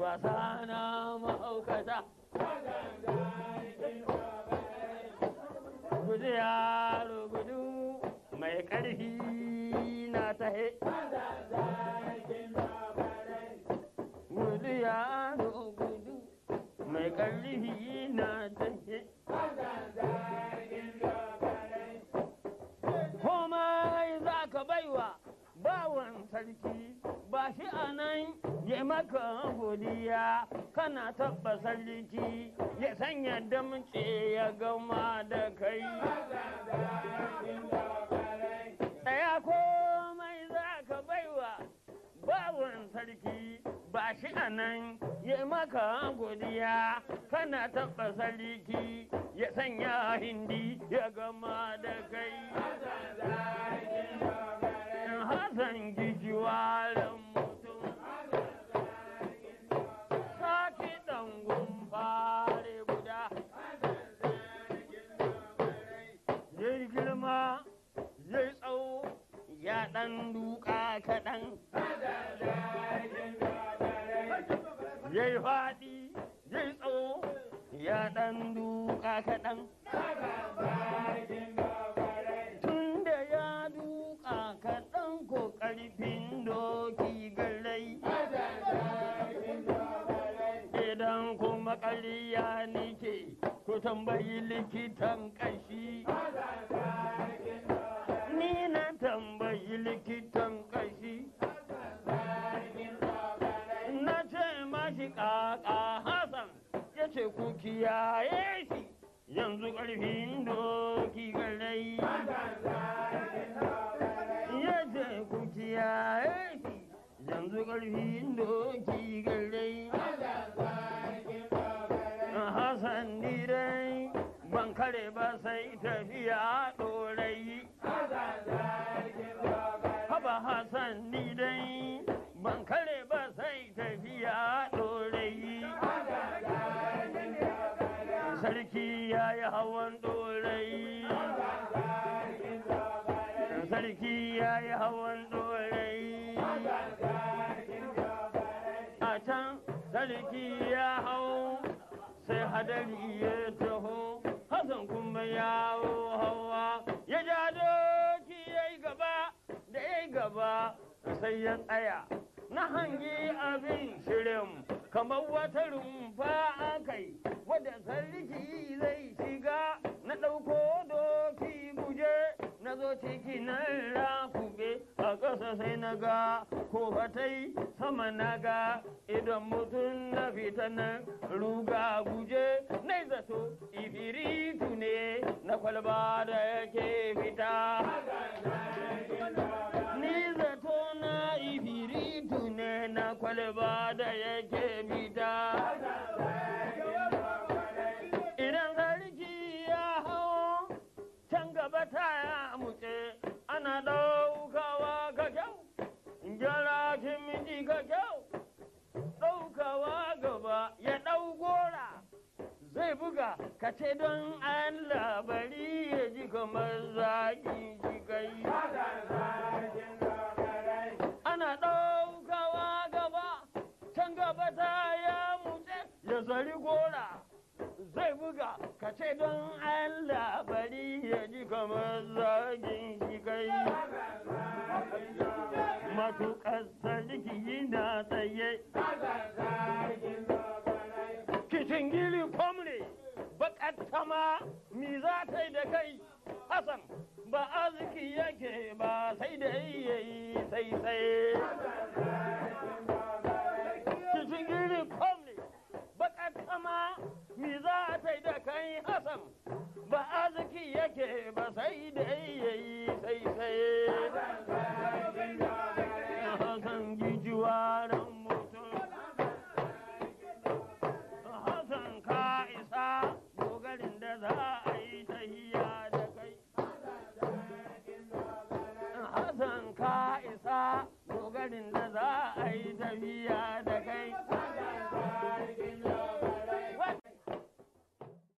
Wasa na mahaukata. Gudu yaro gudu, mai ƙarfi na tahe. Gudu yaro gudu, mai ƙarfi na tahe. Komai za ka baiwa bawan sarki, ba shi a nan ya maka godiya, kana taɓa sarki ya sanya damce ya gama da kai. Tsaya, komai za ka baiwa bawan sarki, ba shi a nan ya maka godiya, kana taɓa sarki ya sanya hindi ya gama da kai. Hassan gijiwaren mutum, sake ɗan gumfare guda. Ya yi girma, ya yi tsawo, ya ɗan duka kaɗan. Ya yi faɗi, ya yi tsawo, ya ɗan duka kaɗan. Tun da ya duka kaɗan ko ƙarfin doki garai. Idan kuma ƙarya nike, ku tambayi likitan ƙashi. Ni na tambayi likitan ƙashi. Na ce mashi ƙaƙa Hassan, ya ce ku kiyaye shi, yanzu ƙarfin doki garai. Ya ce ku kiyaye shi, yanzu ƙarfin doki garai. Hassan ni dai ban kare ba sai tafiya ɗorayi. Haba Hassan, ni dai ban kare ba sai tafiya ɗorayi. Sarki ya yi hawan ɗorayi. Sarki ya yi hawan ɗorayi. A can sarki ya hau sai hadari ya taho, Hassan kuma yawo hawa ya ja doki ya yi gaba, da ya yi gaba sai ya tsaya. Na hangi abin shirin kamar wata rumfa akai wadda sarki zai shiga. Na ɗauko doki guje, na zo ciki na rakube a ƙasa, sai na ga kofatai, sama na ga idan mutum. Na fita nan ruga guje, na zato ifiritu ne na kwalba da yake fita. Ni zato na ifiritu ne na kwalba da yake fita. Idan sarki ya hau can gaba ta ya mutse, ana ɗaukawa ka kyau, gyara kimiji ka kyau, ɗaukawa gaba ya ɗau gora zai buga, ka ce don Allah bari ya ji kamar zaki shi kai. Ana ɗaukawa gaba, can gaba ta ya mutse, ya zari gora zai buga, ka ce don Allah bari ya ji kamar zagin shi kai. Matuƙar sarki na tsaye. Kicin gili kwamre bakattama mi za ta yi da kai Hassan, ba arziki yake ba sai da yayi sai sai. Kicin gili kwamre bakattama mi za ta yi da kai Hassan, ba arziki yake ba sai da yayi sai sai.